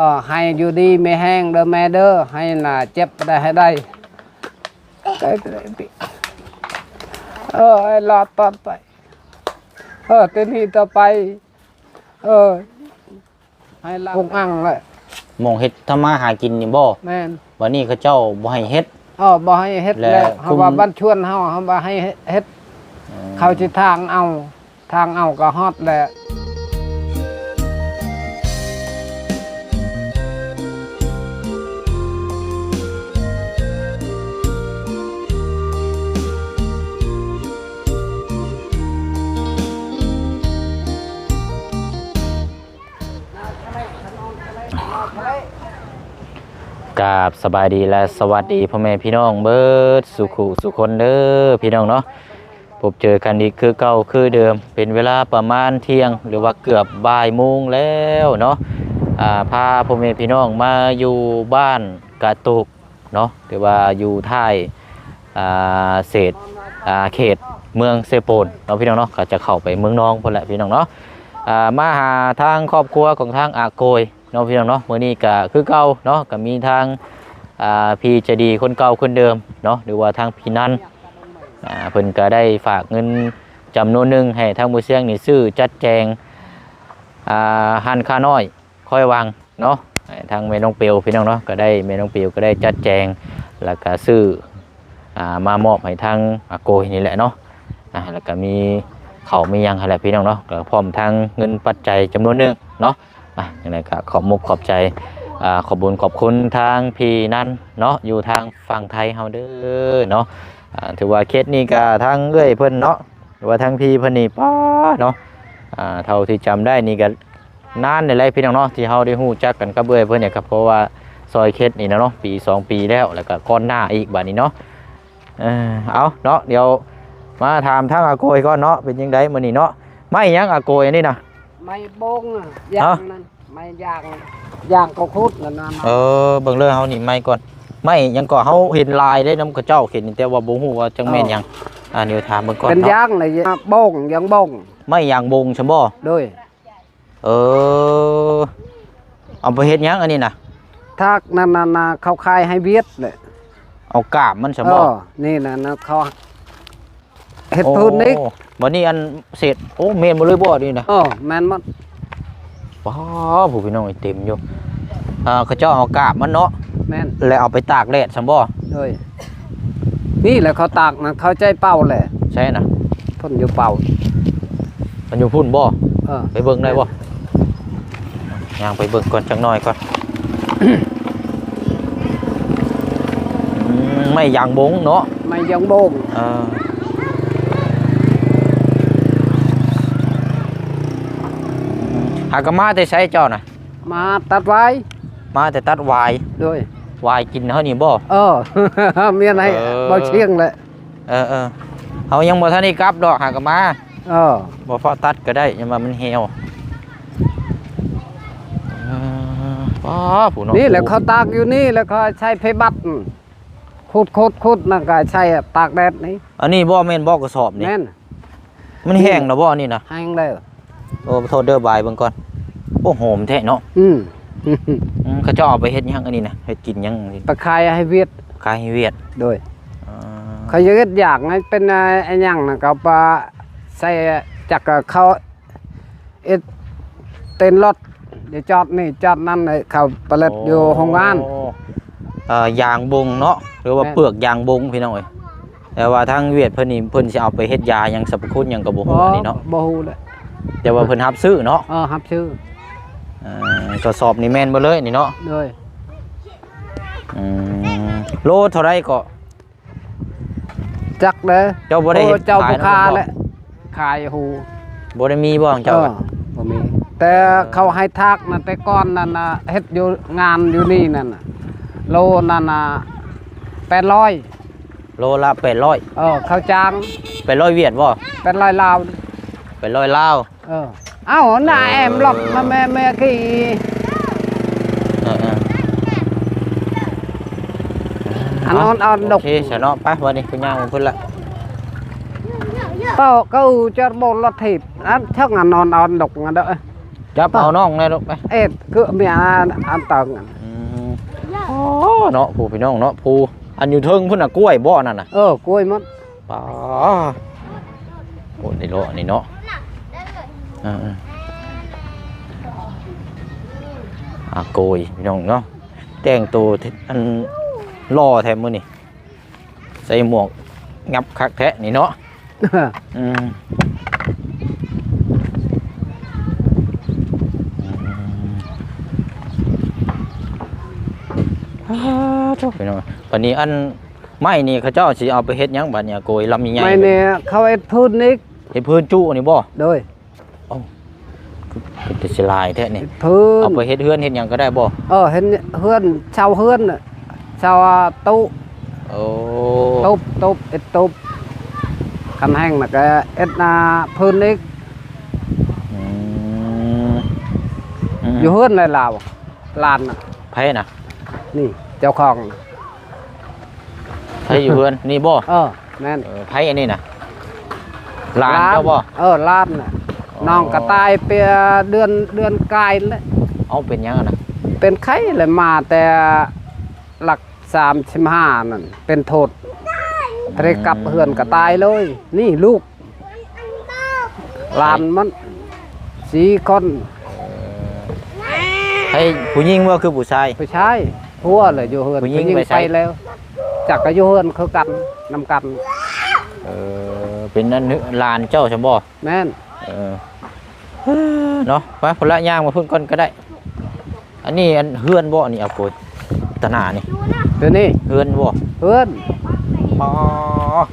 ກໍໃຫ້ຢູ່ດີມີແຮງເດີແມ່ເດີ ໃຫ້ໜ້າເຈັບໄດ້ໃຫ້ໄດ້ ເອີ ໃຫ້ລອດຕອດໄປ ເອີ ແຕ່ນີ້ຕໍ່ໄປ ເອີ ໃຫ້ລາດອົງອັ່ງແຫຼະ ໝ່ອງເຮັດທຳມາຫາກິນນີ້ບໍ່? ແມ່ນ ບັດນີ້ເຂົາເຈົ້າບໍ່ໃຫ້ເຮັດ ເອີ ບໍ່ໃຫ້ເຮັດແຫຼະ ເຮົາວ່າບ້ານຊວນເຮົາ ເຮົາບໍ່ໃຫ້ເຮັດ ເອີ ເຂົາຊິທາງເອົາ ທາງເອົາກໍຮອດແຫຼະ. ກາບສະບາຍດີ ແລະ ສະຫວັດດີພໍ່ແມ່ພີ່ນ້ອງເບິດສູ່ຄູ່ສູ່ຄົນເດີພີ່ນ້ອງເນາະ. ພົບເຈີກັນອີກຄືເກົ່າຄືເດີມ ເປັນເວລາປະມານທ່ຽງ ຫຼືວ່າເກືອບບ່າຍໂມງແລ້ວເນາະ. ອາ ພາພໍ່ແມ່ພີ່ນ້ອງມາຢູ່ບ້ານກະຕຸກເນາະ ຫຼືວ່າຢູ່ທ້າຍ ອາ ເສດ ອາ ເຂດເມືອງເຊໂປນເນາະ ພີ່ນ້ອງເນາະ ກໍຈະເຂົ້າໄປເມືອງນອງພຸ້ນແຫຼະ ພີ່ນ້ອງເນາະ. ອາ ມາຫາທາງຄອບຄົວຂອງທາງອາໂກຍ ເນາະ ພີ່ນ້ອງເນາະ. ມື້ນີ້ກໍຄືເກົ່າເນາະ ກໍມີທາງ ອ່າ ພີ່ໃຈດີຄົນເກົ່າຄົນເດີມເນາະ ຫຼືວ່າທາງພີ່ນັນ ອ່າ ເພິ່ນກໍໄດ້ຝາກເງິນຈຳນວນໜຶ່ງໃຫ້ທາງໝູ່ຊຽງນີ້ຊື້ຈັດແຈງ ອ່າ ຮ້ານຄ້ານ້ອຍຄ້ອຍວັງເນາະ ໃຫ້ທາງແມ່ນ້ອງເປວ ພີ່ນ້ອງເນາະ. ກໍໄດ້ ແມ່ນ້ອງເປວກໍໄດ້ຈັດແຈງ ແລ້ວກໍຊື້ ອ່າ ມາມອບໃຫ້ທາງອາໂກຍນີ້ແຫຼະເນາະ. ອ່າ ແລ້ວກໍມີເຂົ້າມີຫຍັງຫັ້ນແຫຼະ ພີ່ນ້ອງເນາະ ກໍພ້ອມທັງເງິນປັດໄຈຈຳນວນໜຶ່ງເນາະ. ອ່າ ຈັ່ງໃດກໍຂອບມຸກຂອບໃຈ ອ່າ ຂອບບຸນຂອບຄຸນທາງພີ່ນັນເນາະ ຢູ່ທາງຝັ່ງໄທເຮົາເດີເນາະ. ອ່າ ຖືວ່າເຂດນີ້ກໍທາງເອື້ອຍເພິ່ນເນາະ ຫຼືວ່າທາງພີ່ເພິ່ນນີ້ ປ້າເນາະ ອ່າ ເທົ່າທີ່ຈຳໄດ້ນີ້ກໍ ນານແລ້ວແຫຼະ ພີ່ນ້ອງເນາະ ທີ່ເຮົາໄດ້ຮູ້ຈັກກັນກັບເອື້ອຍເພິ່ນນີ້ ກໍເພາະວ່າຊອຍເຂດນີ້ນະເນາະ ປີສອງປີແລ້ວ ແລ້ວກໍກ່ອນໜ້າອີກບາດນີ້ເນາະ. ເອີ ເອົາເນາະ ດຽວມາຖາມທາງອາໂກຍກ່ອນເນາະ ເປັນຈັ່ງໃດມື້ນີ້ເນາະ? ໄມ້ຫຍັງອາໂກຍອັນນີ້ນະ? ໄມ້ບົງ ຢາງນັ້ນ ໄມ້ຢາງ ຢາງເຂົາຂຸດນັ້ນນະ. ເອີ ເບິ່ງເລີຍ ເຮົານີ້ໄມ້ກ່ອນ ໄມ້ຫຍັງກໍ ເຮົາເຫັນຫຼາຍເດ້ນຳເຂົາເຈົ້າເຂດນີ້ ແຕ່ວ່າບໍ່ຮູ້ວ່າຈັກແມ່ນຫຍັງ. ເອີ ອ່າ ດຽວຖາມເບິ່ງກ່ອນເນາະ ເປັນຢາງລະ ບົງ ຢາງບົງ ໄມ້ຢາງບົງຊັ້ນບໍ່? ໂດຍ. ເອີ ເອົາໄປເຮັດຫຍັງອັນນີ້ນະ? ທາກນັ້ນນະ ເຂົາຂາຍໃຫ້ຫວຽດແຫຼະ. ເອົາກາບມັນຊັ້ນບໍ່? ເອີ ນີ້ນະ ເຂົາເຮັດພື້ນນີ້. ໂອ້ ບັດນີ້ອັນເສດ ໂອ້ ແມ່ນໝົດເລີຍບໍ່ນີ້ນະ? ເອີ ແມ່ນໝົດ. ວ້າວ ຜູ້ພີ່ນ້ອງເຕັມຢູ່. ອ່າ ເຂົາເຈົ້າເອົາກາບມັນເນາະ. ແມ່ນ. ແລ້ວເອົາໄປຕາກແດດຊັ້ນບໍ່? ໂດຍ. ນີ້ແຫຼະເຂົາຕາກນະ ເຂົາໃຈເປົ່າແຫຼະ. ໃສນະ? ເພິ່ນຢູ່ເປົ່າ. ມັນຢູ່ພຸ້ນບໍ່? ເອີ ໄປເບິ່ງໄດ້ບໍ່? ຍ່າງໄປເບິ່ງກ່ອນຈັກໜ້ອຍກ່ອນ. ອືມ ໄມ້ຢາງບົງເນາະ? ໄມ້ຢາງບົງ. ເອີ ຫາກະມາແຕ່ໃສເຈົ້ານະ? ມາຕັດຫວາຍ. ມາແຕ່ຕັດຫວາຍ. ໂດຍ. ຫວາຍກິນເຮົານີ້ບໍ່? ເອີ ເມຍໃຫ້ ເອີ ເບົາຊຽງແຫຼະ. ເອີໆ ເຮົາຍັງບໍ່ທັນໄດ້ກັບດອກ ຫາກະມາ. ເອີ ບໍ່ຟ້າວຕັດກໍໄດ້ ຍັງວ່າມັນແຫ້ວ. ເອີ ປ້າ ຜູ້ເນາະ ນີ້ແຫຼະ ເຂົາຕາກຢູ່ນີ້ ແລ້ວກໍໃຊ້ໄຟບັດ ຂຸດໆໆ ແລ້ວກໍໃຊ້ຕາກແດດນີ້. ອັນນີ້ບໍ່ແມ່ນບໍ່ ກະສອບນີ້? ແມ່ນ. ມັນແຫ້ງແລ້ວບໍ່ອັນນີ້ນະ? ແຫ້ງແລ້ວ. ໂອ້ ໂທດເດີ ບາຍເບິ່ງກ່ອນ. ໂອ້ ຫອມແທ້ເນາະ. ອືມ ອືມ ເຂົາເຈົ້າເອົາໄປເຮັດຫຍັງອັນນີ້ນະ? ເຮັດກິນຫຍັງ? ໄປຂາຍໃຫ້ຫວຽດ. ຂາຍໃຫ້ຫວຽດ. ໂດຍ. ເອີ ເຂົາຢາກເຮັດຢາງໃຫ້ເປັນ ອາ ອີຫຍັງນະ ເຂົາປະໃສ່ຈັກ ເຂົາເຮັດເຕັນລົດ ດຽວຈອດນີ້ຈອດນັ້ນ ໃຫ້ເຂົາຜະລິດຢູ່ໂຮງງານ. ໂອ້ ເອີ ຢາງບົງເນາະ ຫຼືວ່າ ແມ່ນ ເປືອກຢາງບົງ ພີ່ນ້ອງເອີຍ. ແຕ່ວ່າທາງຫວຽດເພິ່ນນີ້ ເພິ່ນຊິເອົາໄປເຮັດຢາຫຍັງ ສັບພະຄຸນຫຍັງກໍບໍ່ຮູ້ອັນນີ້ເນາະ. ບໍ່ຮູ້ແຫຼະ ແຕ່ວ່າເພິ່ນຮັບຊື້ເນາະ. ເອີ ຮັບຊື້. ເອີ ກະສອບນີ້ແມ່ນເບິດເລີຍນີ້ເນາະ. ໂດຍ. ອືມ ໂລເທົ່າໃດເກາະ? ຈັກເດີ ເຈົ້າບໍ່ໄດ້ເຮັດ ເຈົ້າບໍ່ຄ້າແຫຼະ. ຂາຍຫູ ບໍ່ໄດ້ມີບໍ່ຂອງເຈົ້າ? ເອີ ບໍ່ມີ ແຕ່ເຂົາໃຫ້ທາກນະ ແຕ່ກ່ອນນັ້ນນະ ເຮັດຢູ່ງານຢູ່ນີ້ນັ້ນນະ ໂລນັ້ນນະ ແປດຮ້ອຍ. ໂລລະແປດຮ້ອຍ. ເອີ ເຂົາຈ້າງ. ແປດຮ້ອຍຫວຽດບໍ່? ແປດຮ້ອຍລາວ. ແປດຮ້ອຍລາວ. ເອີ ເອົ້າ ໜ້າແອມລັອກມາແມ່ ແມ່ຂີ່. ເອີໆ ອັນອ່ອນໆ ດົກ. ໂອເຄຊະເນາະ ໄປ ວັນນີ້ກູຍ່າງໄປພຸ້ນລະ. ໂຕເຂົາຈະບໍ່ລະຖີບ ອັນເທິງອັນອ່ອນໆ ດົກຫັ້ນເດີ. ຈັບເອົານ້ອງແດ່ລູກໄປ. ເອັດຄືເມຍອັນ ອັນຕັງ. ອືມ ໂອ້ ເນາະ ຜູ້ພີ່ນ້ອງເນາະ ຜູ້ອັນຢູ່ເທິງພຸ້ນນະ ກ້ວຍບໍ່ນັ້ນນະ? ເອີ ກ້ວຍໝົດ. ປາ ໂອ້ ໄດ້ເລາະນີ້ເນາະ. ເອີໆ ອາໂກຍ ພີ່ນ້ອງເນາະ ແຕ່ງໂຕອັນຫຼໍ່ແທ້ມື້ນີ້. ໃສ່ໝວກຫຍັບຄັກແທ້ນີ້ເນາະ. ອືມ ອາ ໂທ້ ພີ່ນ້ອງ. ບັດນີ້ອັນໄມ້ນີ້ເຂົາເຈົ້າຊິເອົາໄປເຮັດຫຍັງບັດນີ້ ອາໂກຍ ລຳໃຫຍ່ໆ? ໄມ້ນີ້ເຂົາເຮັດພື້ນອີກ. ເຮັດພື້ນຈຸນີ້ບໍ່? ໂດຍ. ເອົ້າ ຄືເປັນແຕ່ຊິຫຼາຍແທ້ນີ້. ເພິ່ນ ເອົາໄປເຮັດເຮືອນເຮັດຫຍັງກໍໄດ້ບໍ່? ເອີ ເຮັດເຮືອນ ເຊົ່າເຮືອນນະ ເຊົ່າຕູ້. ໂອ້ ຕູບ ຕູບ ເຮັດຕູບ. ຄັນແຫ້ງນະກໍເຮັດນາພື້ນອີກ. ອືມ ອືມ ຢູ່ເຮືອນໃນລາວ ຫຼານນະ. ໃຜນະ? ນີ້ເຈົ້າຂອງ. ໃຜຢູ່ເຮືອນນີ້ບໍ່? ເອີ ແມ່ນ. ເອີ ໃຜອັນນີ້ນະ? ຫຼານເຈົ້າບໍ່? ເອີ ຫຼານນະ. ອໍ ນ້ອງກໍຕາຍເປັນເດືອນ ເດືອນກາຍແລ້ວ. ເອົ້າ ເປັນຫຍັງຫັ້ນນະ? ເປັນໄຂ້ແລ້ວ ມາແຕ່ຫຼັກສາມສິບຫ້ານັ້ນ ເປັນໂທດ ບໍ່ໄດ້ກັບເຮືອນກໍຕາຍເລີຍ. ນີ້ລູກ ຫຼານມັນສີ່ຄົນ. ເອີ ໃຜ ຜູ້ຍິງບໍ່ ຄືຜູ້ຊາຍ? ຜູ້ຊາຍ. ຜົວລະຢູ່ເຮືອນ. ຜູ້ຍິງໄປໃສ? ຜູ້ຍິງໄປແລ້ວ. ຈັກກໍຢູ່ເຮືອນຄືກັນ ນຳກັນ. ເອີ ເປັນອັນຫຼານເຈົ້າຊັ້ນບໍ່? ແມ່ນ. ເອີ ເນາະ ໄປພຸ້ນລະ ຍ່າງມາພຸ້ນກ່ອນກໍໄດ້. ອັນນີ້ອັນເຮືອນບໍ່ ອັນນີ້ ອາໂກຍ ຕະໜ້ານີ້? ຕົວນີ້ເຮືອນບໍ່? ເຮືອນ. ອໍ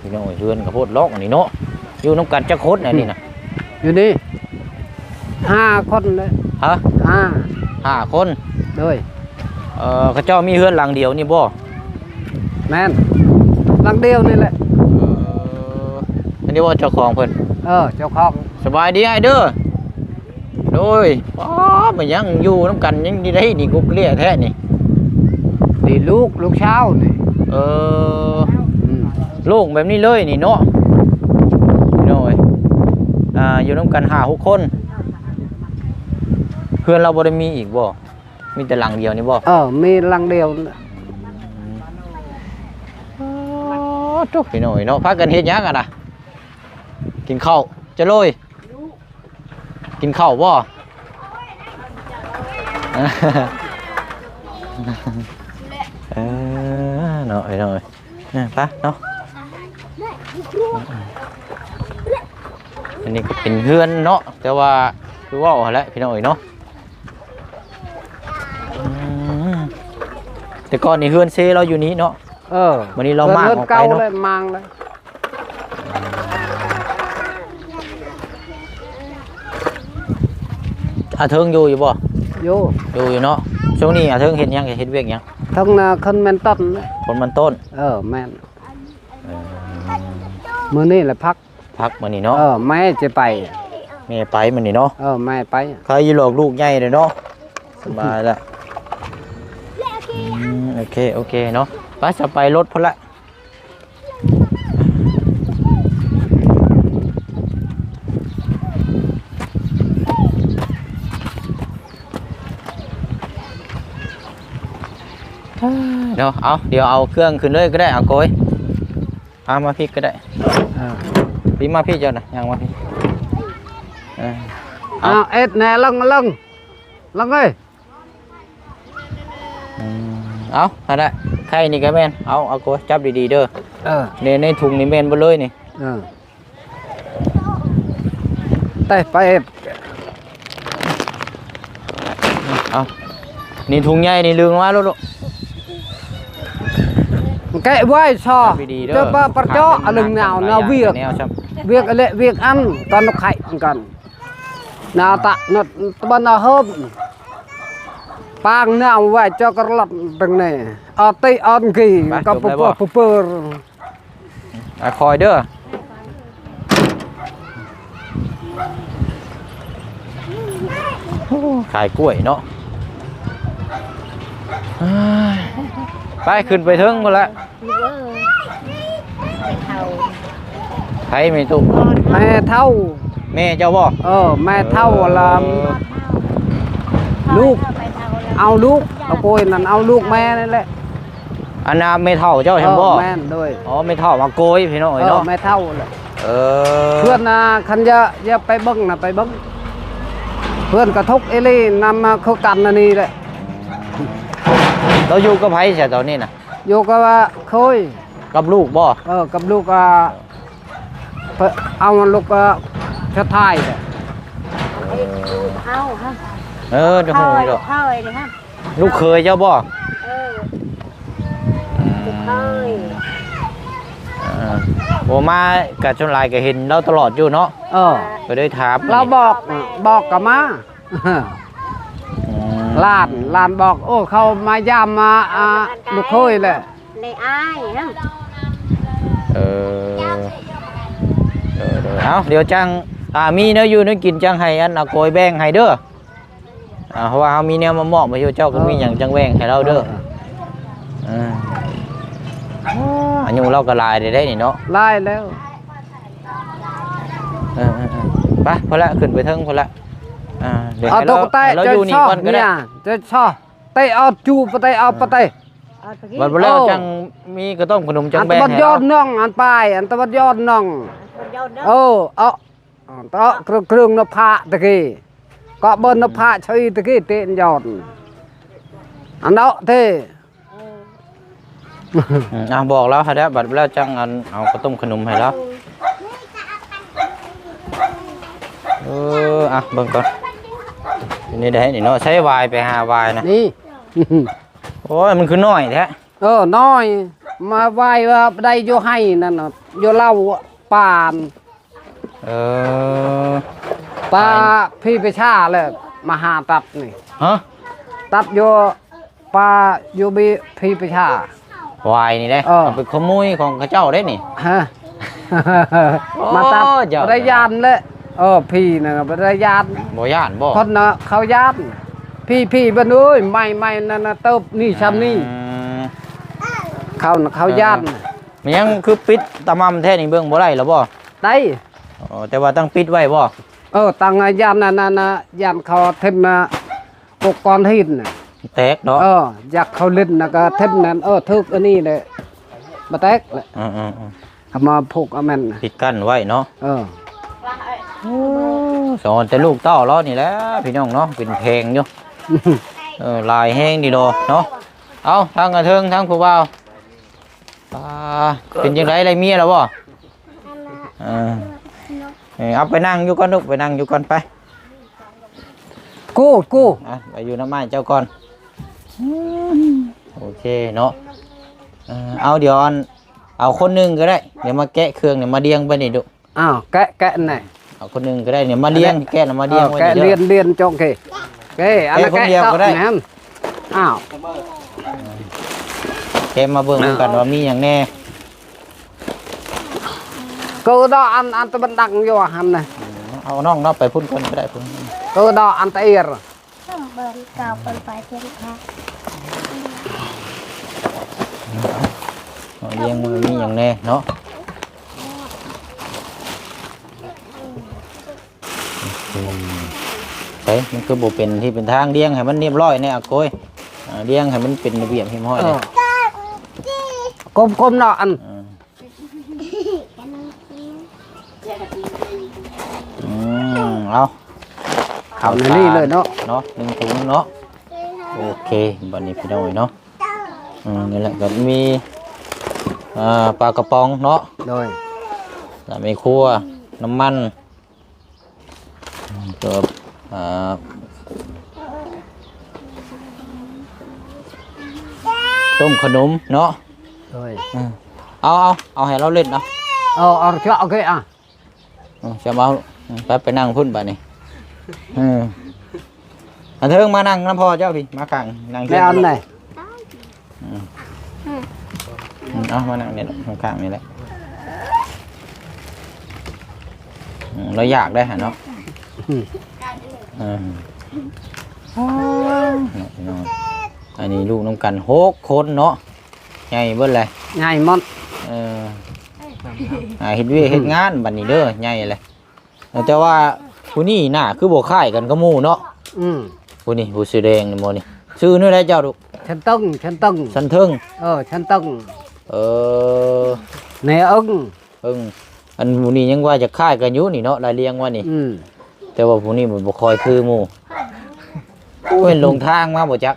ພີ່ນ້ອງເອີຍ ເຮືອນກະໂພດລອກອັນນີ້ເນາະ. ຢູ່ນຳກັນຈັກຄົນອັນນີ້ນະ? ຢູ່ນີ້ຫ້າຄົນເດ້. ຮະ? ຫ້າ ຫ້າຄົນ. ໂດຍ. ເອີ ເຂົາເຈົ້າມີເຮືອນຫຼັງດຽວນີ້ບໍ່? ແມ່ນ ຫຼັງດຽວນີ້ແຫຼະ. ເອີ ອັນນີ້ບໍ່ເຈົ້າຂອງເພິ່ນ? ເອີ ເຈົ້າຂອງ. ສະບາຍດີອ້າຍເດີ. ໂດຍ. ປ້າ ມາຍັງຢູ່ນຳກັນຍັງໄດ້ນີ້ ກົກເລ່ຍແທ້ນີ້. ນີ້ລູກ ລູກສາວນີ້. ເອີ ອືມ ໂລ່ງແບບນີ້ເລີຍນີ້ເນາະ. ໂດຍ. ອ່າ ຢູ່ນຳກັນຫ້າຫົກຄົນ. ເຮືອນລາວບໍ່ໄດ້ມີອີກບໍ່? ມີແຕ່ຫຼັງດຽວນີ້ບໍ່? ເອີ ມີຫຼັງດຽວ. ອໍ ໂທ້ ພີ່ນ້ອງເອີຍເນາະ ພາກັນເຮັດຫຍັງຫັ້ນນະ? ກິນເຂົ້າ. ຈະໂລຍ ກິນເຂົ້າບໍ່? ເອີ ເນາະ ພີ່ນ້ອງເອີຍ ເອີ ໄປເນາະ. ອັນນີ້ກໍເປັນເຮືອນເນາະ ແຕ່ວ່າຄືເວົ້າຫັ້ນແຫຼະ ພີ່ນ້ອງເອີຍເນາະ. ອືມ ແຕ່ກ່ອນນີ້ເຮືອນເຊລາວຢູ່ນີ້ເນາະ. ເອີ ບັດນີ້ລາວມ້າງອອກໄປເນາະ ເຮືອນເກົ່າແລ້ວ ມ້າງແລ້ວ. ອາເທິງຢູ່ ຢູ່ບໍ່? ຢູ່ ຢູ່ ຢູ່ເນາະ. ຊ່ວງນີ້ອາເທິງເຮັດຫຍັງ ເຮັດວຽກຫຍັງ? ເທິງນະ ຄົນແມ່ນຕົ້ນ ຄົນແມ່ນຕົ້ນ. ເອີ ແມ່ນ. ເອີ ມື້ນີ້ລະພັກ ພັກມື້ນີ້ເນາະ. ເອີ ແມ່ຈະໄປ ແມ່ໄປມື້ນີ້ເນາະ. ເອີ ແມ່ໄປ ໃຄຢູ່ດອກ ລູກໃຫຍ່ແລ້ວເນາະ ສະບາຍລະ. ອືມ ໂອເຄ ໂອເຄເນາະ ໄປ ສະ ໄປລົດພຸ້ນລະ. ເນາະ ເອົາ ດຽວເອົາເຄື່ອງຂຶ້ນເລີຍກໍໄດ້ ອາໂກຍ. ອາ ມາພີ້ກໍໄດ້. ເອີ ພີ້ ມາພີ້ເຈົ້ານະ ຍ່າງມາພີ້. ເອີ ເອົາ ເອົາ ເອັດແນ່ ລົງ ລົງ ລົງເອີຍ. ອືມ ເອົາ ຫັ້ນແຫຼະ ໄຂ່ນີ້ກໍແມ່ນ. ເອົາ ເອົາ ໂກ ຈັບດີໆເດີ. ເອີ ໃນ ໃນຖົງນີ້ແມ່ນເບິດເລີຍນີ້. ເອີ ໄປ ໄປ ເອົາ ນີ້ຖົງໃຫຍ່ນີ້ ດຶງມາໂລດລູກ. ແກະໄວ້ຊໍ ຈັບດີໆເດີ ເຈົ້າປະ ປະເຈາະ ອາ ອະລຶງນາວ ນາວວຽກ ແນວຊ້ຳ ວຽກອະເລະ ວຽກອັນ ຕອນນກໄຂ່ກັນ ນາຕະ ນະ ຕະບັນນາເຮີບ ປາງນາວໄວ້ ເຈົ້າກະລັດ ເປັນແນ່ ອາຕິອານກີ ໄປ ກັບ ຈົບແລ້ວບໍ່? ປະເປີ ອາ ຄອຍເດີ ໂອ້ ຂາຍກ້ວຍເນາະ. ໄປ ຂຶ້ນໄປເທິງພຸ້ນລະ. ແມ່ເຖົ້າ ໃຜແມ່ຕູ້? ແມ່ເຖົ້າ ແມ່ເຈົ້າບໍ່? ເອີ ແມ່ເຖົ້າລະ ເອີ ລູກ ເອົາລູກ ອາໂກຍນັ້ນເອົາລູກແມ່ນັ້ນແຫຼະ. ອັນນ່າແມ່ເຖົ້າເຈົ້າແມ່ນບໍ່? ແມ່ນ ໂດຍ. ອໍ ແມ່ເຖົ້າອາໂກຍພີ່ນ້ອງເອີຍເນາະ. ເອີ ແມ່ເຖົ້າແຫຼະ. ເອີ ເພື່ອນນະ ຄັນຢາກ ຢາກໄປເບິ່ງນະ ໄປເບິ່ງ. ເພື່ອນກະທຸກອີ່ຫຼີ ນຳມາຄືກັນອັນນີ້ແຫຼະ. ລາວຢູ່ກັບໃຜຊະຕອນນີ້ນະ? ຢູ່ກັບ ອາ ເຂີຍ. ກັບລູກບໍ່? ເອີ ກັບລູກ ອາ ເອົາລູກ ອາ ສຸດທ້າຍແຫຼະ. ເອີ ເອົາ ເອີ ຈະຮູ້ຢູ່ດອກ. ລູກເຂີຍເຈົ້າບໍ່? ເອີ ອືມ ລູກເຂີຍ. ເອີ ບໍ່ມາກະສ່ວນຫຼາຍກະເຫັນລາວຕະຫຼອດຢູ່ເນາະ. ເອີ ກະໄດ້ຖາມ ລາວບອກ ບອກກະມາ. ອືມ ຫຼານ ຫຼານບອກ ໂອ້ ເຂົາມາຢາມ ມາ ອາ ລູກເຂີຍແຫຼະ. ໄດ້ອາຍນຳ. ເອີ ເອີ ເອີ ເອົາ ດຽວຈັ່ງ ອາ ມີແນວຢູ່ແນວກິນຈັ່ງໃຫ້ອັນອາໂກຍແບ່ງໃຫ້ເດີ. ອາ ເພາະວ່າເຮົາມີແນວມາມອບໃຫ້ຢູ່ ເຈົ້າກະມີຫຍັງ ເອີ ຈັ່ງແບ່ງໃຫ້ລາວເດີ. ເອີ ເອີ ອາຍຸລາວກະຫຼາຍແລ້ວເດ້ນີ້ເນາະ. ຫຼາຍແລ້ວ. ເອີ ເອີ ເອີ ໄປພຸ້ນລະ ຂຶ້ນໄປເທິງພຸ້ນລະ. ອາ ດຽວໃຫ້ລາວ ໃຫ້ລາວຢູ່ນີ້ກ່ອນກະໄດ້. ເຕະອອກຈູປະເຕະອອກປະເຕະ. ບັດແລ້ວ ເອີ ຈັ່ງມີກະຕົ້ມຂະໜົມຈັ່ງແບ່ງໃຫ້ລາວ. ອັນຕະວັດຍອດນ້ອງ ອັນປາຍ ອັນຕະວັດຍອດນ້ອງ. ເອີ ເອົາ ເຕາະເຄື່ອງນົບພະຕະກີ້ ເກາະເບິ່ນນົບພະໄຊຕະກີ້ເຕະຍອດ ອັນເນາະເທ. ເອີ ອືມ ອ່ະ ບອກລາວຫັ້ນແຫຼະ ບັດແລ້ວຈັ່ງອັນເອົາກະຕົ້ມຂະໜົມໃຫ້ລາວ. ເອີ ອ່ະ ເບິ່ງກ່ອນ ເປັນແນວໃດນີ້ເນາະ. ໃຊ້ວາຍ ໄປຫາວາຍນະ ນີ້. ໂອ້ຍ ມັນຄືນ້ອຍແທ້. ເອີ ນ້ອຍ ມາໄວ້ວ່າໄດ້ຢູ່ໄຮ່ນັ້ນນະ ຢູ່ເຫຼົ່າປານ. ເອີ ປາ ໄປ ພີປະຊາແຫຼະ ມາຫາຕັດນີ້. ຮະ? ຕັດຢູ່ປ່າຢູ່ບີ ພີປະຊາ ວາຍນີ້ເດ້. ເອີ ເອົາໄປຂະໂມຍຂອງເຂົາເຈົ້າເດ້ນີ້. ຮະ? ມາຕັດ ໂອ້ ເຈົ້າ ບໍ່ໄດ້ຢ້ານແຫຼະ. ເອີ ຜີນະ ບໍ່ໄດ້ຢ້ານ. ບໍ່ຢ້ານບໍ່? ຄົນນະເຂົາຢ້ານ ຜີ ຜີເພິ່ນເອີຍ ໄມ້ ໄມ້ນັ້ນນະ ເຕີບນີ້ຊ່ຳນີ້. ອືມ ເຂົານະເຂົາຢ້ານ. ເອີ ມັນຍັງຄືປິດຕະໝ່ຳແທ້ນີ້ ເບິ່ງບໍ່ໄດ້ລະບໍ່? ໄດ້. ອໍ ແຕ່ວ່າຕັ້ງປິດໄວ້ບໍ່? ເອີ ຕັ້ງຢ້ານນັ້ນນະ ຢ້ານເຂົາຖິ້ມນະ ກົກກ້ອນຫີນນະ ແຕກເນາະ. ເອີ ຢາກເຂົາຫຼິ້ນນະກະຖິ້ມນັ້ນ ເອີ ຖືກອັນນີ້ແຫຼະ ບໍ່ແຕກແຫຼະ. ເອີໆໆ ເອົາມາຜູກເອົາແມ່ນ ປິດກັ້ນໄວ້ເນາະ. ເອີ ໂອ້ ສອນແຕ່ລູກເຕົ້າລາວນີ້ແຫຼະພີ່ນ້ອງເນາະ ເປັນແພງຢູ່. ເອີ ຫຼາຍແຮງດີດອກເນາະ. ເອົາ ທາງກະເທິງ ທາງຜູ້ບ່າວ ປາ ເປັນຈັ່ງໃດ ໄດ້ເມຍແລ້ວບໍ່? ເອີ ເອີ ເອົາໄປນັ່ງຢູ່ກ່ອນລູກ ໄປນັ່ງຢູ່ກ່ອນໄປ. ກູ ກູ ອ່ະ ໄປຢູ່ນຳອ້າຍເຈົ້າກ່ອນ. ອືມ ໂອເຄເນາະ. ເອີ ເອົາ ດຽວອັນ ເອົາຄົນໜຶ່ງກະໄດ້ ດຽວມາແກະເຄື່ອງນີ້ ມາລຽງໄປນີ້ດຸ. ອ້າວ ແກະ ແກະອັນໃດ? ເອົາຄົນໜຶ່ງກະໄດ້ນີ້ ມາລຽງ ແກະນະ ມາລຽງໄວ້ນີ້ເດີ. ເອີ ແກະລຽນ ລຽນຈົງເກ ແກະອັນ ແກະຄົນດຽວກະໄດ້. ແມ່ນ ອ້າວ ແກະມາເບິ່ງນຳກັນວ່າມີຫຍັງແນ່. ເກີດດອກອັນ ອັນຕະບັນດັງຢູ່ຫັ້ນນະ. ເອົານ້ອງເນາະ ໄປພຸ້ນກ່ອນກະໄດ້ພຸ້ນ. ເກີດດອກອັນຕະເອຍ. ເບິ່ງເກົ່າເພິ່ນໄປເພິ່ນພາ ເອົາລຽງ ມີຫຍັງແນ່ເນາະ. ອືມ ເອີ ມັນຄືບໍ່ເປັນທີ່ເປັນທາງ ລຽງໃຫ້ມັນຮຽບຮ້ອຍແນ່ອາໂກຍ. ອ່າ ລຽງໃຫ້ມັນເປັນລະບຽບຮຽບຮ້ອຍແນ່. ເອີ ກົມໆເນາະ ອັນ ເອີ ອືມ ເອົາ ເອົາໃນນີ້ເລີຍເນາະ ເນາະ ໜຶ່ງຖົງເນາະ. ໂອເຄ ບາດນີ້ພີ່ນ້ອງເອີຍເນາະ. ອືມ ນີ້ແຫຼະ ກະມີ ເອີ ປາກະປ໋ອງເນາະ ໂດຍ ແລ້ວມີຂົ້ວ ນ້ຳມັນ ເອີ ຕົ້ມຂະໜົມເນາະ ໂດຍ. ເອົາ ເອົາ ເອົາໃຫ້ລາວຫຼິ້ນເອົາ ເອົາ ເອົາ ເອົາ ໂອເຄ ອ່ະ ເອີ ຈະມາ ໄປ ໄປນັ່ງພຸ້ນບາດນີ້. ເອີ ອັນເທິງມານັ່ງນຳພໍ່ເຈົ້າພີ້ ມາຂ້າງ ນັ່ງ ແລ້ວອັນໃດ? ອືມ ອືມ ເອົາມານັ່ງນີ້ແຫຼະ ຂ້າງໆນີ້ແຫຼະ. ອືມ ລາວຢາກໄດ້ຫັ້ນເນາະ. ອືມ ເອີ ເນາະ ພີ່ນ້ອງ ອັນນີ້ລູກນຳກັນຫົກຄົນເນາະ ໃຫຍ່ເບິດແຫຼະ ໃຫຍ່ໝົດ. ເອີ ອ່າ ເຮັດວຽກເຮັດງານບາດນີ້ເດີ ໃຫຍ່ແຫຼະ. ແຕ່ວ່າຜູ້ນີ້ໜ້າຄືບໍ່ຄ້າຍກັນກັບໝູ່ເນາະ. ອືມ ຜູ້ນີ້ ຜູ້ເສື້ອແດງນີ້ບໍ່ນີ້? ຊື່ແນວໃດເຈົ້າ? ຊັນເຕີງ ຊັນເຕີງ ຊັ້ນເທິງ. ເອີ ຊັ້ນເຕີງ. ເອີ ແນເອິງ ເອີ ອັນຜູ້ນີ້ຍັງວ່າຈະຄ້າຍກັນຢູ່ນີ້ເນາະ ລາຍລຽງວ່ານີ້. ອືມ ແຕ່ວ່າຜູ້ນີ້ມັນບໍ່ຄ່ອຍຄືໝູ່. ໂອ້ຍ ຫຼົງທາງມາບໍ່ຈັກ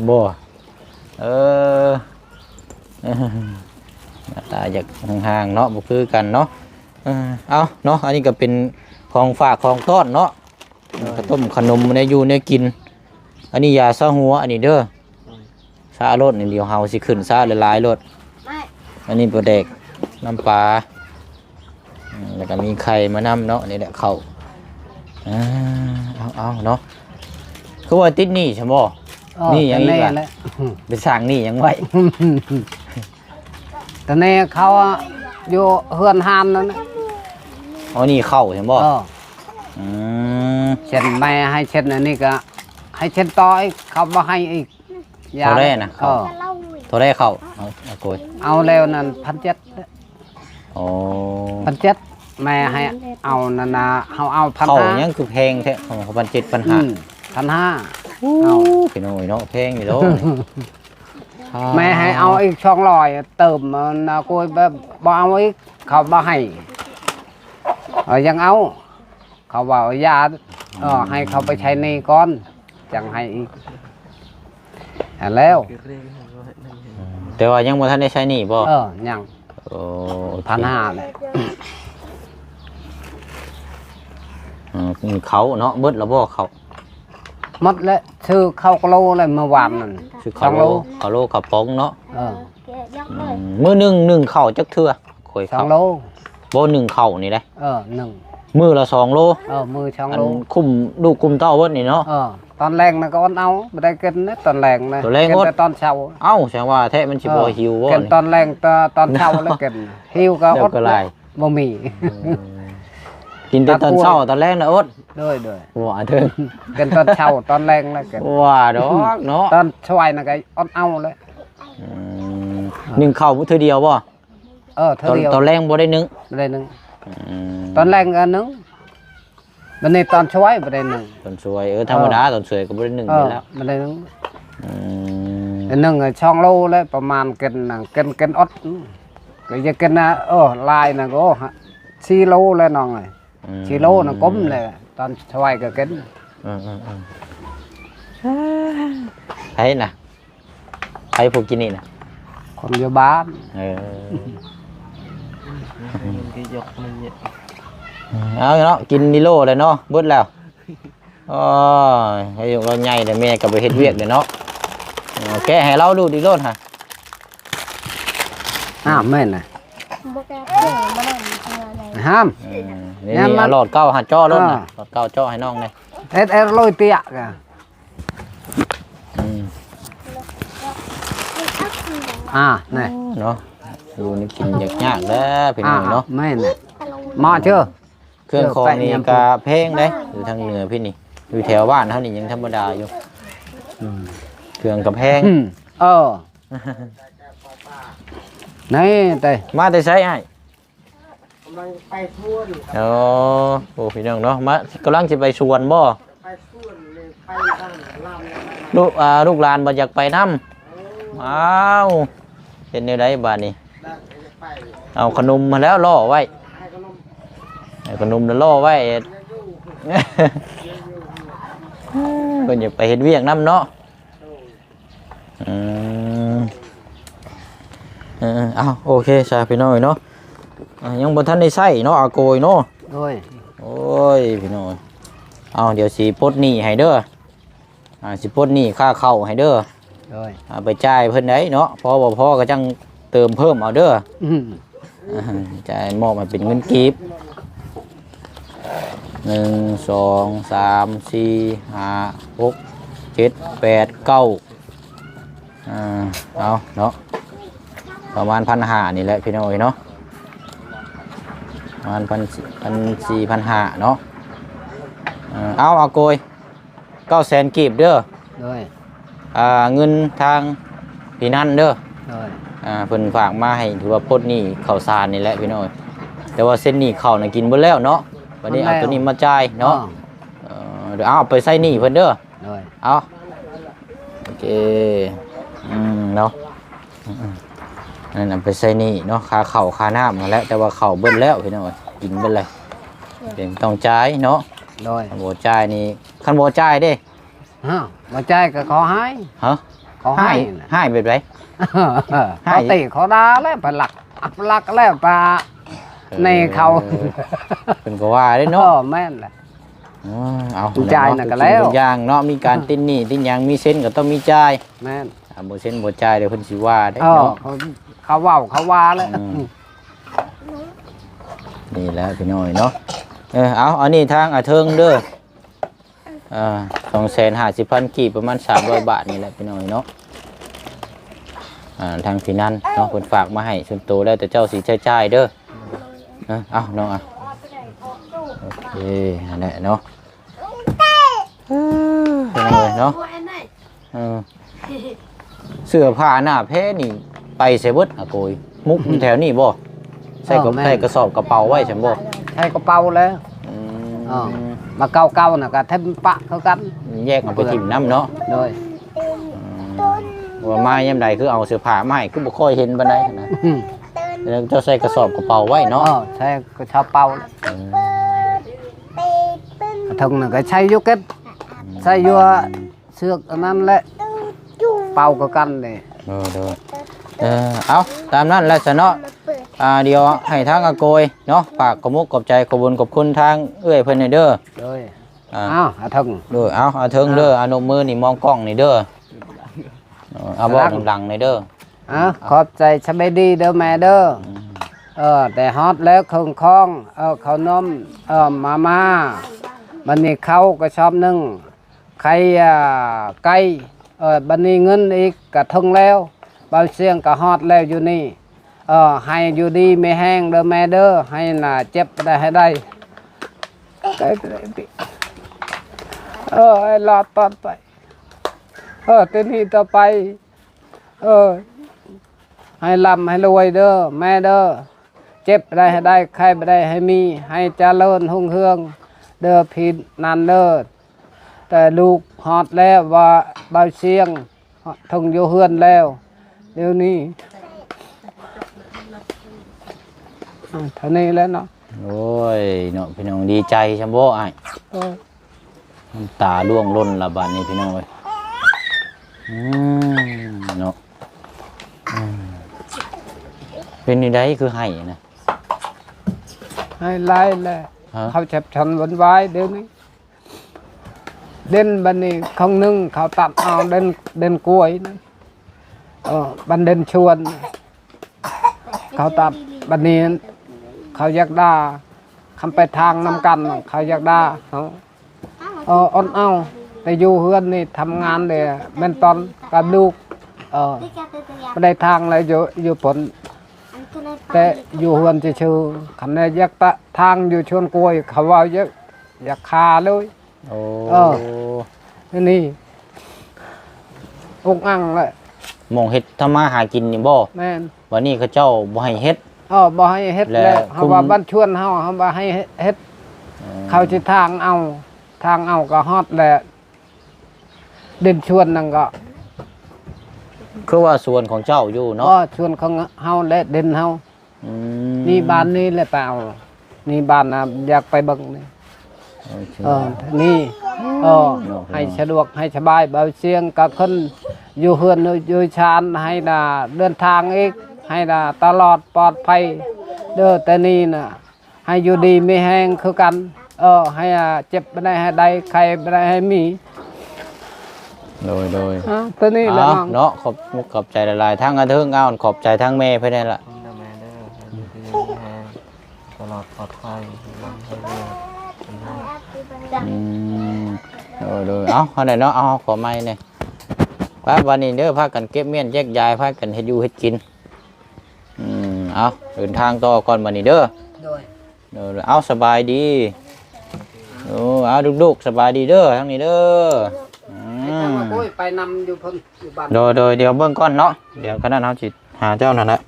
ບໍ່. ເອີ ໜ້າຕາຢາກຫ່າງໆເນາະ ບໍ່ຄືກັນເນາະ. ເອີ ເອົາເນາະ ອັນນີ້ກໍເປັນຂອງຝາກຂອງຕ້ອນເນາະ. ເອີ ເຂົ້າຕົ້ມຂະໜົມ ແນວຢູ່ແນວກິນ. ອັນນີ້ຢາຊາຫົວ ອັນນີ້ເດີ ຊາໂລດນີ້ ດຽວເຮົາຊິຂຶ້ນຊາຫຼາຍໆໂລດ. ອັນນີ້ປາແດກ ນ້ຳປາ ອືມ ແລ້ວກໍມີໄຂ່ມານຳເນາະ. ນີ້ແຫຼະເຂົ້າ. ເອົາໆເນາະ ຄືວ່າຕິດໜີ້ຊັ້ນບໍ່? ເອີ ໜີ້ຫຍັງອີກລະ? ແຕ່ແນ່ແຫຼະ ໄປສ້າງໜີ້ຫຍັງໄວ້? ແຕ່ແນ່ເຂົາຢູ່ເຮືອນຮ້ານນັ້ນນະ. ອໍ ໜີ້ເຂົ້າຊັ້ນບໍ່? ເອີ ອືມ ເຊັ່ນແມ່ໃຫ້ເຊັ່ນອັນນີ້ກໍໃຫ້ເຊັ່ນຕໍ່ອີກ ເຂົາບໍ່ໃຫ້ອີກ. ເທົ່າໃດນະເຂົ້າ? ເອີ ເທົ່າໃດເຂົ້າ? ເອົາ ເອົາໂກຍ ເອົາແລ້ວນັ້ນ ພັນເຈັດ. ອໍ ພັນເຈັດ ແມ່ໃຫ້ເອົານັ້ນນະ ເຮົາເອົາພັນຫ້າ. ເຂົ້າຫຍັງຄືແພງແທ້ ເຂົ້າພັນເຈັດ ພັນຫ້າ. ອືມ ພັນຫ້າ. ໂອ້ ເອົາ ພີ່ນ້ອງເອີຍເນາະ ແພງຢູ່ດອກ. ແມ່ໃຫ້ເອົາອີກສອງຮ້ອຍ ເຕີມນະໂກຍ ແບບບໍ່ເອົາອີກ ເຂົາບໍ່ໃຫ້. ເອີ ຍັງເອົາ ເຂົາວ່າຢ່າ ເອີ ໃຫ້ເຂົາໄປໃຊ້ໜີ້ກ່ອນ ຈັ່ງໃຫ້ອີກ. ອັນແລ້ວ ອືມ ແຕ່ວ່າຍັງບໍ່ທັນໄດ້ໃຊ້ໜີ້ບໍ່? ເອີ ຍັງ. ໂອ້ ໂອເຄ ພັນຫ້າແຫຼະ. ອືມ ເຂົ້າເນາະ ເບິດແລ້ວບໍ່ເຂົ້າ? ໝົດແລ້ວ ຊື້ເຂົ້າກິໂລແລ້ວມື້ວານນັ້ນ. ຊື້ເຂົ້າໂລ ເຂົ້າໂລ ເຂົ້າປອງເນາະ. ເອີ ອືມ ມື້ໜຶ່ງໜຶ້ງເຂົ້າຈັກເທື່ອ? ຂ້ອຍເຂົ້າ ສອງໂລ. ບໍ່ ໜຶ້ງເຂົ້ານີ້ເດ້. ເອີ ໜຶ້ງ ມື້ລະສອງໂລ. ເອີ ມື້ສອງໂລ. ອັນກຸ້ມລູກກຸ້ມເຕົ້າເບິດນີ້ເນາະ. ເອີ ຕອນແລງນະກໍອົດເອົາ ບໍ່ໄດ້ກິນນະຕອນແລງນະ. ຕອນແລງອົດ ກິນແຕ່ຕອນເຊົ້າ. ເອົ້າ ແສດງວ່າແທ້ມັນຊິບໍ່ຫິວບໍ່? ເອີ ກິນຕອນແລງ ຕອນເຊົ້າແລ້ວກິນ ຫິວກໍອົດ ກໍຫຼາຍ ບໍ່ມີ. ອືມ ກິນແຕ່ຕອນເຊົ້າ ຕອນແລງນະອົດ. ໂດຍໆ ວ່າເຖິງ ກິນຕອນເຊົ້າ ຕອນແລງແລ້ວກິນ. ວ່າດອກເນາະ ຕອນສວາຍນະກໍອົດເອົາແລ້ວ. ອືມ ໜຶ້ງເຂົ້າເທື່ອດຽວບໍ່? ເອີ ເທື່ອດຽວ. ຕອນແລງບໍ່ໄດ້ໜຶ້ງ? ບໍ່ໄດ້ໜຶ້ງ. ອືມ ຕອນແລງກໍໜຶ້ງ ບັດນີ້ຕອນສວາຍບໍ່ໄດ້ໜຶ້ງ. ຕອນສວາຍ ເອີ ທຳມະດາ ເອີ ຕອນສວາຍກໍບໍ່ໄດ້ໜຶ້ງ ເອີ ຢູ່ແລ້ວ ບໍ່ໄດ້ໜຶ້ງ. ອືມ ໜຶ້ງສອງໂລແລ້ວ ປະມານກິນ ກິນ ກິນອົດ ກໍຢາກກິນນະ. ເອີ ຫຼາຍນະ ໂອ້ ສີ່ໂລແລ້ວນ້ອງເອີຍ. ອືມ ສີ່ໂລນະ ກົມແຫຼະ ຕອນສວາຍກໍກິນ. ເອີໆໆ ໃຜນະ ໃຜຜູ້ກິນນີ້ນະ? ຄົນຢູ່ບ້ານ. ເອີ ມັນກໍຍົກມັນເຍ ເອົາເນາະ ກິນນິໂລແລ້ວເນາະ ເບິດແລ້ວ. ໂອ້ຍ ອາຍຸລາວໃຫຍ່ແລ້ວ ແມ່ກໍໄປເຮັດວຽກແລ້ວເນາະ. ເອີ ແກະໃຫ້ລາວດູດອີກໂລດຫາ. ອ້າວ ແມ່ນນະ ຫ້າມ. ເອີ ນີ້ ນີ້ ເອົາຫຼອດເກົ້າຫາເຈາະໂລດນະ. ເອີ ຫຼອດເກົ້າເຈາະໃຫ້ນ້ອງແດ່. ເຮັດ ເຮັດໂລຍເຕຍກະ. ອືມ ອ່າ ນີ້ເນາະ ຢູ່ນີ້ກິນຍາກໆເດີພີ່ນ້ອງເນາະ. ອ່າ ແມ່ນນະ ມາເຈີ ເຄື່ອງຂອງນີ້ກະແພງເດ້ ຢູ່ທາງເໜືອພີ່ນີ້ ຢູ່ແຖວບ້ານເຮົານີ້ຍັງທຳມະດາຢູ່. ອືມ ເຄື່ອງກະແພງ. ອືມ ເອີ ນີ້ເຕ ມາແຕ່ໃສອ້າຍ? ກຳລັງໄປສວນ. ອໍ ໂອ້ ພີ່ນ້ອງເນາະ ມາ ກຳລັງຊິໄປສວນບໍ່? ໄປສວນເລີຍ ໄປທາງລາມ. ລູກ ອ່າ ລູກຫຼານບໍ່ຢາກໄປນຳ. ເອີ ອ້າວ ເຮັດແນວໃດບາດນີ້? ໄດ້ ໄປ ເອົາຂະໜົມມາແລ້ວລໍໄວ້ ໃຫ້ຂະໜົມ ໃຫ້ຂະໜົມແລ້ວລໍໄວ້. ເພິ່ນຢາກໄປເຮັດວຽກນຳເນາະ. ໂດຍ ອືມ ເອີ ເອົາ ໂອເຄຊະພີ່ນ້ອງເອີຍເນາະ. ອ່າ ຍັງບໍ່ທັນໄດ້ໃຊ້ເນາະ ອາໂກຍເນາະ. ໂດຍ ໂອ້ຍ ພີ່ນ້ອງເອີຍ ເອົາ ດຽວຊິປົດໜີ້ໃຫ້ເດີ. ອ່າ ຊິປົດໜີ້ຄ່າເຂົ້າໃຫ້ເດີ. ໂດຍ ເອົາໄປຈ່າຍເພິ່ນໄດ້ເນາະ ພໍບໍ່ພໍກໍຈັ່ງເຕີມເພີ່ມເອົາເດີ. ອືມ ອ່າ ຈ່າຍ ມອບໃຫ້ເປັນເງິນກີບ ໜຶ່ງ ສອງ ສາມ ສີ່ ຫ້າ ຫົກ ເຈັດ ແປດ ເກົ້າ. ອ່າ ເອົາເນາະ ປະມານພັນຫ້ານີ້ແຫຼະພີ່ນ້ອງເອີຍເນາະ ປະມານພັນສີ່ ພັນສີ່ ພັນຫ້າເນາະ. ເອົາ ອາໂກຍ ເກົ້າແສນກີບເດີ. ໂດຍ ອ່າ ເງິນທາງພີ່ນັນເດີ. ໂດຍ ອ່າ ເພິ່ນຝາກມາໃຫ້ ຖືວ່າປົດໜີ້ເຂົ້າສານນີ້ແຫຼະພີ່ນ້ອງເອີຍ ແຕ່ວ່າເຊັນໜີ້ເຂົ້ານະກິນເບິດແລ້ວເນາະ ບັດນີ້ເອົາໂຕນີ້ມາຈ່າຍເນາະ. ອໍ ເອີ ເອົາໄປໃຊ້ໜີ້ເພິ່ນເດີ. ໂດຍ ເອົາ ໂອເຄ ອືມ ເນາະ ອືມໆ ອັນນັ້ນເອົາໄປໃຊ້ໜີ້ເນາະ ຄ່າເຂົ້າຄ່ານ້ຳຫັ້ນແຫຼະ ແຕ່ວ່າເຂົ້າເບິດແລ້ວພີ່ນ້ອງເອີຍ ກິນເບິດແລ້ວ ເປັນຕ້ອງຈ່າຍເນາະ. ໂດຍ ຄັນບໍ່ຈ່າຍນີ້ ຄັນບໍ່ຈ່າຍເດ້? ຮະ ບໍ່ຈ່າຍກໍເຂົາຮ້າຍ. ຮະ ເຂົາຮ້າຍ ຮ້າຍແບບໃດ? ເຂົາເຕະເຂົາດ່າແລ້ວ ໄປລັກ ອັບລັກແລ້ວປະ ເອີ ໃນເຂົາ ເພິ່ນກໍວ່າເດ້ເນາະ. ເອີ ແມ່ນແຫຼະ. ເອີ ເອົາ ຈ່າຍນັ້ນກໍແລ້ວ ທຸກສິ່ງທຸກຢ່າງເນາະ ມີການຕິດໜີ້ຕິດຫຍັງ ມີເຊັນກໍຕ້ອງມີຈ່າຍ. ແມ່ນ ຖ້າບໍ່ເຊັນບໍ່ຈ່າຍ ດຽວເພິ່ນຊິວ່າເດ້ເນາະ. ເອີ ເຂົາ ເຂົາເວົ້າເຂົາວ່າແຫຼະ. ອືມ ນີ້ແຫຼະພີ່ນ້ອງເນາະ. ເອີ ເອົາ ອັນນີ້ທາງອາເທິງເດີ ເອີ ສອງແສນຫ້າສິບພັນກີບ ປະມານສາມຮ້ອຍບາດນີ້ແຫຼະພີ່ນ້ອງເນາະ. ອ່າ ທາງພີ່ນັນເນາະ ເພິ່ນຝາກມາໃຫ້ສ່ວນໂຕ ແລ້ວແຕ່ເຈົ້າຊິໃຊ້ຈ່າຍເດີ. ເອີ ເອົານ້ອງ ເອົາ ໂອເຄ ຫັ້ນແຫຼະເນາະ. ເອີ ເນາະ ເອີ ເສື້ອຜ້າໜ້າແພນີ້ໄປໃສເບິດອາໂກຍ? ມຸກຢູ່ແຖວນີ້ບໍ່? ໃສ່ກະ ເອີ ແມ່ນ ໃສ່ກະສອບກະເປົາໄວ້ຊັ້ນບໍ່? ໃສ່ກະເປົາແລ້ວ. ອືມ ເອີ ມາເກົ່າໆນະກະຖິ້ມປະຄືກັນ ແຍກເອົາໄປຖິ້ມນຳເນາະ. ໂດຍ ອືມ ວ່າມາຍາມໃດຄືເອົາເສື້ອຜ້າມາໃຫ້ ຄືບໍ່ຄ່ອຍເຫັນປານໃດຫັ້ນນະ. ອືມ ແລ້ວເຈົ້າໃສ່ກະສອບກະເປົາໄວ້ເນາະ. ເອີ ໃສ່ກະສອບເປົາ. ອືມ ກະເຖິງນັ້ນກໍໃສ່ຢູ່ເກັດ ໃສ່ຢູ່ເຊືອກອັນນັ້ນແຫຼະ ເປົ່າຄືກັນນີ້. ເອີ ໂດຍ ເອີ ເອົາ ຕາມນັ້ນແຫຼະຊະເນາະ. ອ່າ ດຽວໃຫ້ທາງອາໂກຍເນາະ ຝາກຂອບມຸກຂອບໃຈ ຂອບບຸນຂອບຄຸນທາງເອື້ອຍເພິ່ນແດ່ເດີ. ໂດຍ ອ່າ ເອົາ ອາເທິງ ໂດຍ ເອົາ ອາເທິງເດີ ອານົບມືນີ້ມອງກ້ອງນີ້ເດີ. ເອີ ເອົາ ເວົ້າດັງໆແດ່ເດີ. ອ່າ ຂອບໃຈ ສະບາຍດີເດີແມ່ເດີ. ອືມ ເອີ ໄດ້ຮອດແລ້ວເຄື່ອງຂອງ ເອີ ເຂົ້າໜົມ ເອີ ມາມ່າ ບັດນີ້ເຂົ້າກະສອບໜຶ່ງ ໄຂ່ ອ່າ ໄກ່ ເອີ ບັດນີ້ເງິນອີກກະເຖິງແລ້ວ ບ່າວຊຽງກະຮອດແລ້ວຢູ່ນີ້. ເອີ ໃຫ້ຢູ່ດີມີແຮງເດີແມ່ເດີ ໃຫ້ໜ້າເຈັບໄດ້ໃຫ້ໄດ້ ເອີ ໃຫ້ລອດປອດໄປ ເອີ ແຕ່ນີ້ຕໍ່ໄປ ເອີ ໃຫ້ລ່ຳໃຫ້ລວຍເດີແມ່ເດີ ເຈັບໄດ້ໃຫ້ໄດ້ ໄຂ້ບໍ່ໄດ້ໃຫ້ມີ ໃຫ້ຈະເລີນຮຸ່ງເຮືອງເດີພີ່ນັນເດີ. ແຕ່ລູກຮອດແລ້ວວ່າບ່າວຊຽງເຖິງຢູ່ເຮືອນແລ້ວ ດຽວນີ້ ເທົ່ານີ້ແຫຼະເນາະ. ໂອ້ຍເນາະ ພີ່ນ້ອງ ດີໃຈຊ່ຳບໍ່ອ້າຍ? ເອີ ນ້ຳຕາລ່ວງຫຼົ່ນລະບາດນີ້ພີ່ນ້ອງເອີຍ. ອືມ ເນາະ ອືມ ເປັນຈັ່ງໃດຄືໄຫ້ນະ? ໄຫ້ຫຼາຍແຫຼະ. ຮະ? ເຂົາຈັບສັນວຸ່ນວາຍດຽວນີ້ ເດັ່ນບັດນີ້ ຂ້າງໜຶ່ງເຂົາຕັດເອົາເດັ່ນ ເດັ່ນກ້ວຍນະ ເອີ ບັນເດັ່ນຊວນ ເຂົາຕັດ ບັດນີ້ເຂົາຢາກດ່າ ຄັນໄປທາງນຳກັນເຂົາຢາກດ່າເຮົາ. ເອີ ອົດເອົາ ແຕ່ຢູ່ເຮືອນນີ້ທຳງານເດ້ ແມ່ນຕອນກັບລູກ ເອີ ບໍ່ໄດ້ທາງແລ້ວຢູ່ ຢູ່ພົ້ນ ແຕ່ຢູ່ເຮືອນຊື່ໆ. ຄັນໄດ້ຢາກຕະ ທາງຢູ່ສວນກ້ວຍ ເຂົາເວົ້າຢາກ ຢາກຂ້າເລີຍ. ໂອ້ ເອີ ນີ້ ອົກອັ່ງແຫຼະ ໝ່ອງເຮັດທຳມາຫາກິນນີ້ບໍ່? ແມ່ນ. ບັດນີ້ເຂົາເຈົ້າບໍ່ໃຫ້ເຮັດ. ເອີ ບໍ່ໃຫ້ເຮັດແລ້ວ ເຮົາວ່າບ້ານຊວນເຮົາ ເຮົາບໍ່ໃຫ້ເຮັດ. ເອີ ເຂົາຊິທາງເອົາ ທາງເອົາກໍຮອດແລ້ວ ເດັ່ນຊວນນັ້ນກໍ ຄືວ່າສວນຂອງເຈົ້າຢູ່ເນາະ? ເອີ ສວນຂອງເຮົາແຫຼະ ເດັ່ນເຮົາ. ອືມ ນີ້ບ້ານນີ້ແຫຼະໄປເອົາ ນີ້ບ້ານ ອ່າ ຢາກໄປເບິ່ງນີ້. ໂອເຄ ເອີ ນີ້ ເອີ ເນາະ ໃຫ້ສະດວກໃຫ້ສະບາຍ ບ່າວຊຽງກໍຄົນຢູ່ເຮືອນຢູ່ຊານ ໃຫ້ນະເດີນທາງອີກ ໃຫ້ນະຕະຫຼອດປອດໄພເດີ ແຕ່ນີ້ນະ ໃຫ້ຢູ່ດີມີແຮງຄືກັນ. ເອີ ໃຫ້ ອ່າ ເຈັບບໍ່ໄດ້ໃຫ້ໄດ້ ໄຂ້ບໍ່ໄດ້ໃຫ້ມີ. ໂດຍ ໂດຍ ອ່າ ຕົວນີ້ແຫຼະ ເອົາ ນ້ອງ ເນາະ ຂອບມຸກຂອບໃຈຫຼາຍໆ ທັງອາເທິງ ເອົາ ຂອບໃຈທັງແມ່ເພິ່ນນັ້ນລະ ແມ່ເດີ ຢູ່ດີມີແຮງ ຕະຫຼອດປອດໄພ ໃຫ້ລ່ຳໃຫ້ລວຍ ອືມ ໂດຍ ໂດຍ ເອົາ ເຮົາໄດ້ເນາະ ເອົາ ຂໍໃໝ່ແດ່ ໄປ ບັດນີ້ເດີ ພາກັນເກັບມ້ຽນແຍກຍ້າຍ ພາກັນເຮັດຢູ່ເຮັດກິນ. ອືມ ເອົາ ເດີນທາງຕໍ່ກ່ອນບັດນີ້ເດີ. ໂດຍ ໂດຍ ເອົາ ສະບາຍດີ. ໂອ້ ເອົາ ລູກໆ ສະບາຍດີເດີ ທາງນີ້ເດີ. ອືມ ໂອ້ຍ ໄປນຳຢູ່ເພິ່ນຢູ່ບ້ານ. ໂດຍ ໂດຍ ດຽວເບິ່ງກ່ອນເນາະ ດຽວຂະນັ້ນເຮົາຊິຫາເຈົ້ານັ້ນແຫຼະ.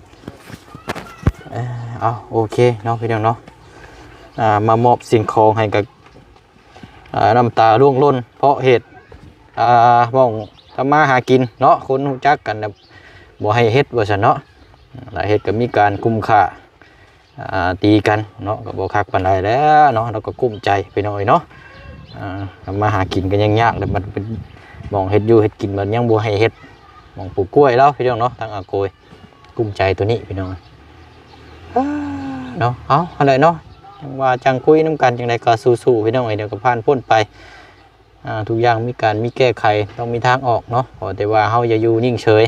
ເອົາ ໂອເຄເນາະ ພີ່ນ້ອງເນາະ ອ່າ ມາມອບສິ່ງຂອງໃຫ້ກັບ ອ່າ ນ້ຳຕາລ່ວງຫຼົ່ນ ເພາະເຫດ ອ່າ ເວົ້າທຳມາຫາກິນເນາະ ຄົນຮູ້ຈັກກັນແບບບໍ່ໃຫ້ເຮັດວ່າຊັ້ນເນາະ ແລ້ວເຮັດກໍມີການກຸມຂ້າ ອ່າ ຕີກັນເນາະ ກໍບໍ່ຄັກປານໃດແຫຼະເນາະ ແລ້ວກໍກຸ້ມໃຈພີ່ນ້ອງເອີຍເນາະ ອ່າ ທຳມາຫາກິນກໍຍັງຍາກ ແລ້ວມັນເປັນໝ່ອງເຮັດຢູ່ເຮັດກິນມັນຍັງບໍ່ໃຫ້ເຮັດ ໝ່ອງປູກກ້ວຍລາວພີ່ນ້ອງເນາະ ທາງອາໂກຍ ກຸ້ມໃຈໂຕນີ້ພີ່ນ້ອງ ເນາະ ເອົາ ຫັ້ນແຫຼະເນາະ ຈັ່ງວ່າຈັ່ງຄຸຍນຳກັນ ຈັ່ງໃດກໍສູ້ໆ ພີ່ນ້ອງເອີຍ ດຽວກໍຜ່ານພົ້ນໄປ ອ່າ ທຸກຢ່າງມີການມີແກ້ໄຂ ຕ້ອງມີທາງອອກເນາະ ຂໍແຕ່ວ່າເຮົາຢ່າຢູ່ນິ່ງເສີຍ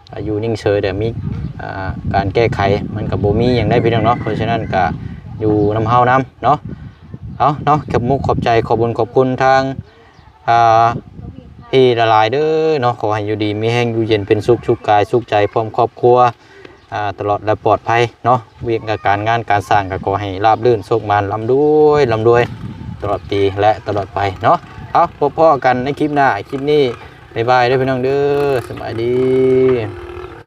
ຖ້າຢູ່ນິ່ງເສີຍແຕ່ມີ ອ່າ ການແກ້ໄຂ ມັນກໍບໍ່ມີຫຍັງໄດ້ພີ່ນ້ອງເນາະ ເພາະສະນັ້ນກໍຢູ່ນຳເຮົານຳເນາະ ເອົາເນາະ ຂອບມຸກຂອບໃຈ ຂອບບຸນຂອບຄຸນທາງ ອ່າ ພີ່ຫຼາຍໆເດີເນາະ ຂໍໃຫ້ຢູ່ດີມີແຮງ ຢູ່ເຢັນເປັນສຸກ ສຸກກາຍສຸກໃຈ ພ້ອມຄອບຄົວ ອ່າ ຕະຫຼອດ ແລະ ປອດໄພເນາະ ວຽກການງານການສ້າງກໍຂໍໃຫ້ລາບລື່ນ ໂຊກໝານ ລ່ຳລວຍ ລ່ຳລວຍ ຕະຫຼອດປີ ແລະ ຕະຫຼອດໄປເນາະ ເອົາ ພົບພໍ້ກັນໃນຄລິບໜ້າ ຄລິບນີ້ ບາຍບາຍເດີພີ່ນ້ອງເດີ ສະບາຍດີ.